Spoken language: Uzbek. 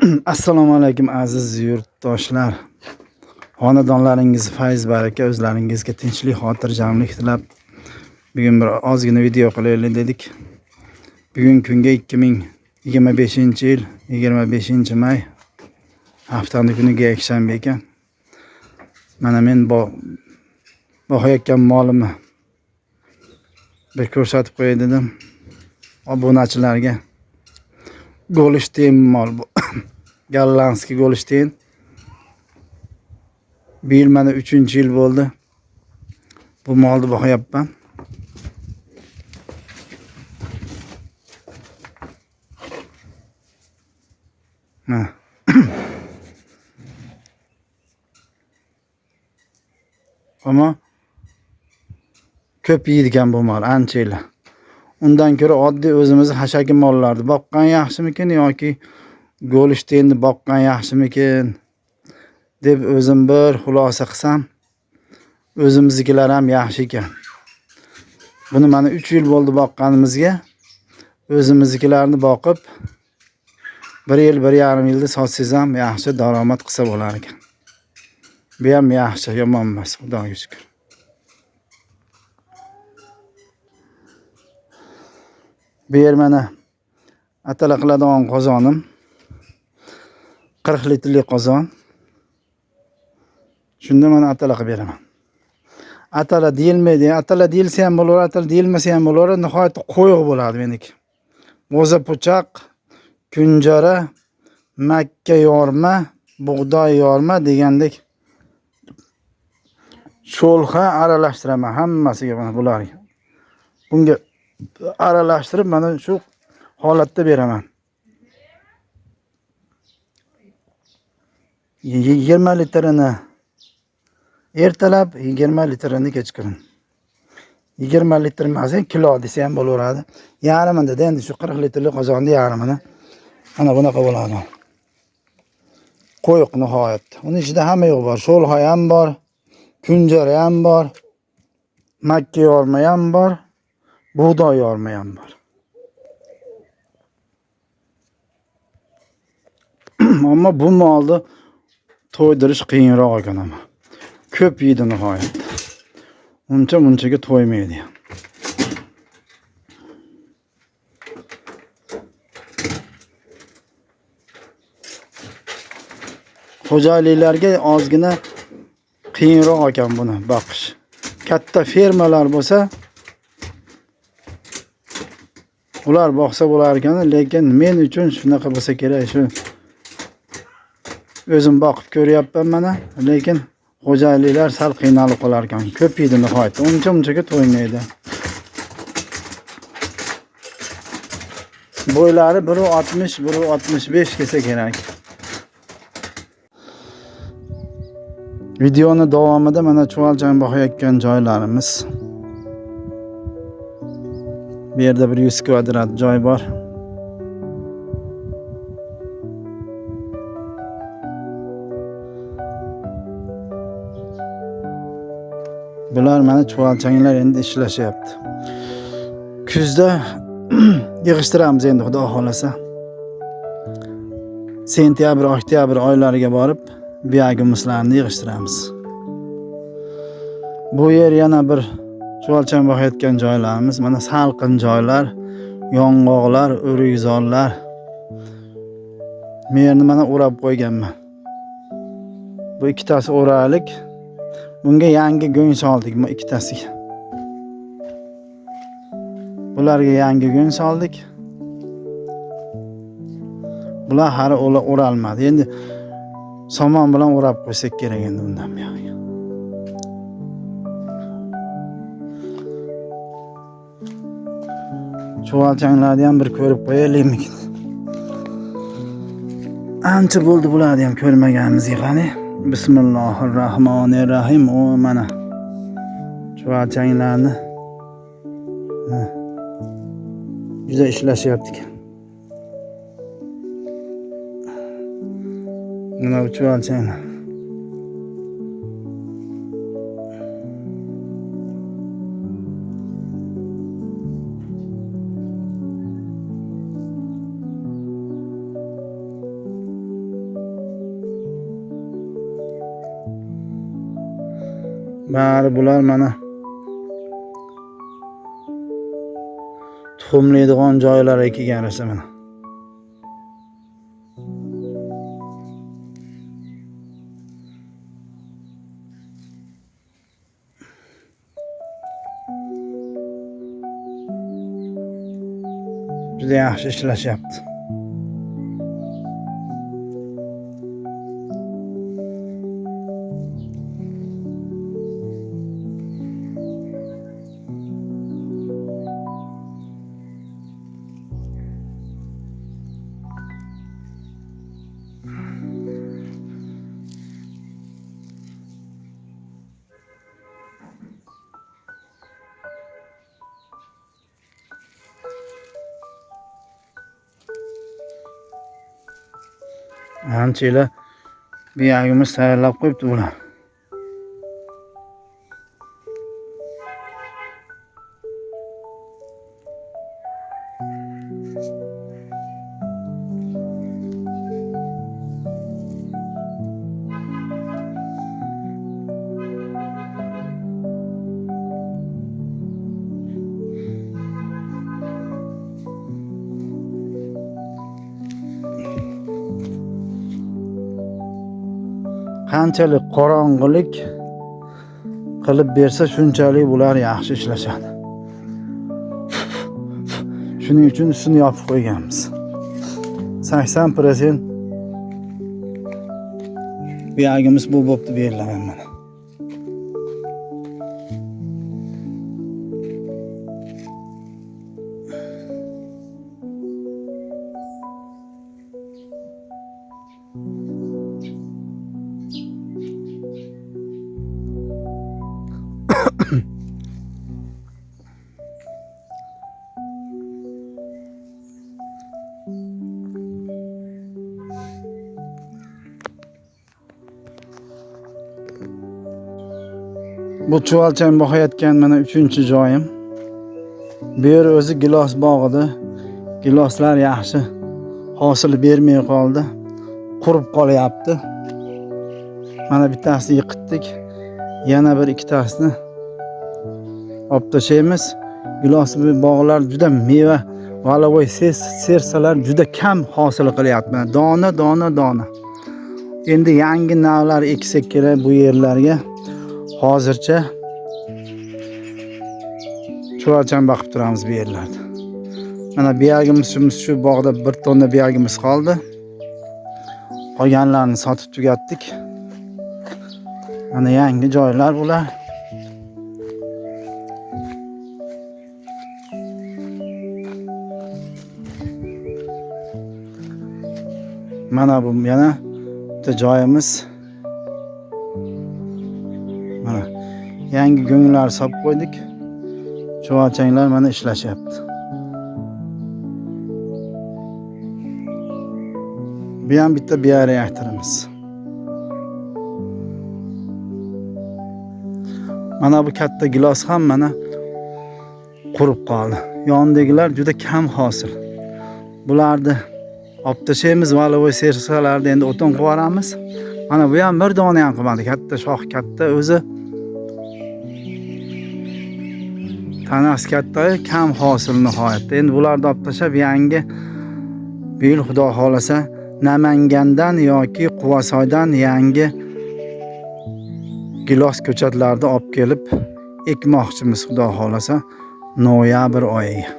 Assalomu alaykum aziz yurtdoshlar. Xonadonlaringiz fayz baraka, o'zlaringizga tinchlik, xotirjamlik tilab bugun bir ozgina video qilaylik dedik. Bugun kunga 2025-yil 25-may haftani kuniga yakshanba ekan. Mana men boqayotgan molimni bir ko'rsatib qo'yay dedim obunachilarga. Golstein mol bu. Gollandskiy Golstein. Bu yil mana 3-yil bo'ldi. Bu molni boqyapman. Mana. Ammo ko'p yeydigan bu mol ancha yil. Undan ko'ra oddiy o'zimizni hashaki mollarni boqqan yaxshimikin yoki Golsteinni boqqan yaxshimikin deb o'zim bir xulosa qilsam, o'zimiznikilar ham yaxshi ekan. Buni mana 3 yil bo'ldi boqqanimizga. O'zimiznikilarni boqib 1 yil, 1,5 yilda sotsangiz ham yaxshi daromad qilsa bo'lar ekan. Bu ham yaxshi, yomon emas, Xudoga shukr. Bu yer mana atala qiladigan qozonim. 40 litrli qozon. Shunda mana atala qilib beraman. Atala deyilmaydi, atala deyilsa ham bo'laveradi, atala deyilmasa ham bo'laveradi, nihoyatda qo'yiq bo'ladi meniki. G'o'za po'chaq, kunjara, makka yorma, bug'doy yorma degandek sho'lxa aralashtiraman hammasiga mana bularga. Bunga aralashtirib mana shu holatda beraman. 20 litrini ertalab, 20 litrini kechqurun. 20 litr emas, kilo desa ham bo'laveradi. Yarmini dedi, endi shu 40 litrli qozonni yarmini mana bunaqa bo'ladi. Qo'yiq nihoyatda. Uning ichida hamma yo'q bor. Sho'lxa ham bor, kunjara ham bor, makka yorma ham bor, bug'doy yorma ham bor. Ammo bu molni to'ydirish qiyinroq ekan ammo. Ko'p yeydi nihoyatda. Uncha munchaga to'ymaydi. Xo'jaliklarga ozgina qiyinroq ekan buni boqish. Katta fermalar bo'lsa ular boqsa bo'lar ekan, lekin men uchun shunaqa bo'lsa kerak, shu o'zim boqib ko'ryapman mana, lekin xo'jaliklar sal qiynalib qolar ekan. Ko'p yeydi nihoyatda, uncha munchaga to'ymaydi. Bo'ylari 1.60, 1.65 kelsa kerak. Videoni davomida mana chuvalchang boqayotgan joylarimiz. Bu yerda bir 100 kvadrat joy bor. Bular mana chuvalchanglar endi ishlashyapti. Kuzda yig'ishtiramiz endi Xudo xolasa. Sentyabr, oktyabr oylariga borib biogumuslarni yig'ishtiramiz. Bu yer yana bir chuvalchang boqayotgan joylarimiz. Mana salqin joylar, yong'oqlar, o'rikzorlar. Men yerni mana o'rab qo'yganman. Bu ikkitasi o'ralik. Bunga yangi go'ng soldik, bu ikkitasiga. Bularga yangi go'ng soldik. Bular hali o'ralmadi. Endi somon bilan o'rab qo'ysak kerak endi bundan buyog'iga. Chuvalchanglarni ham bir ko'rib qo'yaylikmikin? Ancha bo'ldi bularni ham ko'rmaganimizga, qani. Bismillahirrahmanirrahim. O mana chuvalchanglarni juda ishlashyapti ekan. Mana bu chuvalchanglar. Bari bular mana tuxumlaydigan joylarga kelgan rosa mana. Juda yaxshi ishlashyapti. Anchayla buyog'imiz tayyorlab qo'yibdi bular. Qanchalik qorong'ilik qilib bersa, shunchalik bular yaxshi ishlashadi. Shuning uchun ustini yopib qo'yganmiz. 80% buyog'imiz bu bo'pti bu yerlar mana. Bu chuvalchang boqayotgan mana 3-joyim. Bu yer o'zi gilos bog'ida. Giloslar yaxshi hosil bermay qoldi. Qurib qolyapti. Mana bittasini yiqitdik. Yana bir ikkitasini olib tashlaymiz. Gilos bog'lar juda meva, valavoy sersalar juda kam hosil qilyapti. Mana dona dona dona. Endi yangi navlar eksak kerak bu yerlarga. Hozircha chuvalchang boqib turamiz bu yerlarda. Mana buyog'imiz shu bog'da 1 tonna buyog'imiz qoldi. Qolganlarini sotib tugatdik. Mana yangi joylar bular. Mana bu yana bitta joyimiz. Mana yangi go'nglar solib qo'ydik. Chuvalchanglar mana ishlashyapti. Bu ham bitta bioreaktorimiz. Mana bu katta gilos ham mana qurib qoldi. Yonidagilar juda kam hosil. Bularni olib tashlaymiz, valavoy sersalarni endi o'tin qilib yuboramiz. Mana bu ham bir dona ham qilmadi. Katta shox, katta o'zi. Tanasi katta, kam hosil nihoyatda. Endi bularni olib tashlab yangi bu yil Xudo xolasa Namangandan yoki Quvasoydan yangi gilos ko'chatlarni olib kelib ekmoqchimiz Xudo xolasa noyabr oyiga.